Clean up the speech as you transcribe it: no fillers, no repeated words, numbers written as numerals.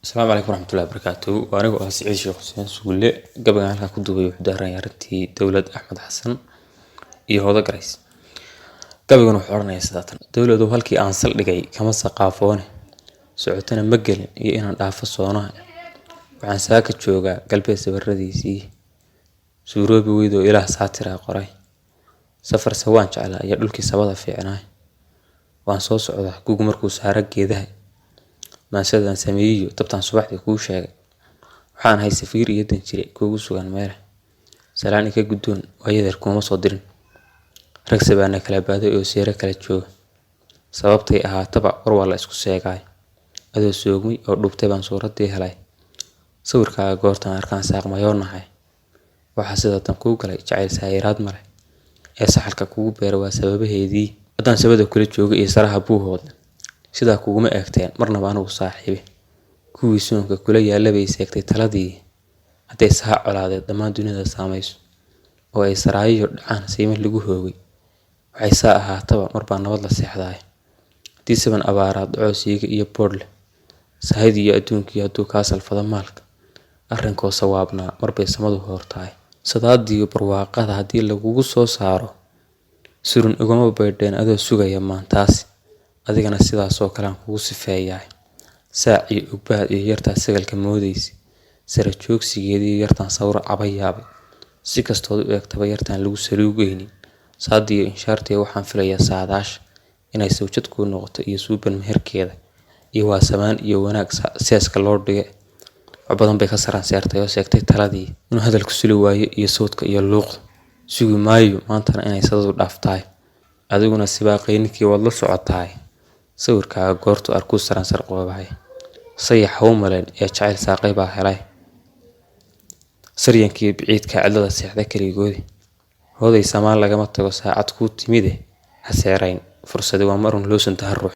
Asalaamu calaykum waraxmatullahi wabarakaatu. Waa aniga oo ah Siciid Sheekh Xuseen Sugulle. Gabaygan halkaa ku duubay wuxuu daaran yahay arrintii Dowlad Axmed Xasan iyo Hoodo Garays. Gabaygan wuxuu odhanayaa sidaatan: Dowladow, halkii aan saldhigay kama saqaafoone, socotana ma gelin iyo inaan dhaafo soonaha. Waxaan saaka joogaa galbeed sabaradiisii, suuroobi weydoo Ilaah saatiraa qoray. Safarse waan jeclaa iyo dhulkii sabada fiicnaay. Waan soo socdaa gugu markuu saaro geedaha. Maansadaan sameeyiyo tabtaan subaxdii kuu sheegay. Waxaan ahay safiir iyo danjire kuugu sugan meele. Salaan iga guddoon, waayadeer kuuma soo dirin. Rag sabaana kala baaday oo seere kala jooga. Sababtay ahaataba war waa la isku seegaay. Adoo soogmay oo dhuubtay baan suuraddii helay. Sawirkaaga goortaan arkaan saaqmayoo naxay. Waxaa sidatan kuu galay jacayl saayiraad male. Ee saxalka kugu beera waa sababaheedii. Haddaan sabada kula jooga iyo saraha buuhood, sidaa kuguma eegteen marnaba anigu saaxiibe. Kuwii soonka kula yaalla bay seegtay taladii. Hadday saha colaadeed dhammaan dunida saamayso oo ay saraayo dhacaan sayma lagu hoogay. Waxay saa ahaataba mar baa nabad la seexdaay. Haddii saban abaaraad dhaco siiga iyo boodh leh, sahayda iyo adduunkii hadduu kaa salfado maalka, arrinkoo sawaabnaa marbay samadu hoortaay. Sadaadiyo barwaaqada haddii lagugu soo saaro, surun ugama baydheen adoo sugaya maantaasi. Adigana sidaasoo kale aan kugu sifeeyaay. Saac iyo ugbaad iyo yartaa sagalka moodaysa, sara joogsigeedii yartaan sawir cabayaabay. Si kastood u eegtaba yartaan lagu saluugaynin. Saadiyo inshaartiya waxaan filayaa saadaasha inay sawjad kuu noqoto iyo suuban meherkeeda iyo waa samaan iyo wanaag seeska loo dhigay. Wax badan bay ka saraan seertay oo seegtay taladii. Inuu hadalku suli waayo iyo sawdka iyo luuqda. Sugi maayo maantana inay sadadu dhaaftaay. Adiguna sibaaqay ninkii waad la socotaay. Sawirkaaga goortuu arkuu saransar qoobahay. Sayax ha u malayn ee jacayl saaqay baa helay. Saryankii biciidka cidlada seexda keligoodi. Hooday samaan lagama tago saacad kuu timide, ha seerayn. Fursadi waa marun loo santaha ruux.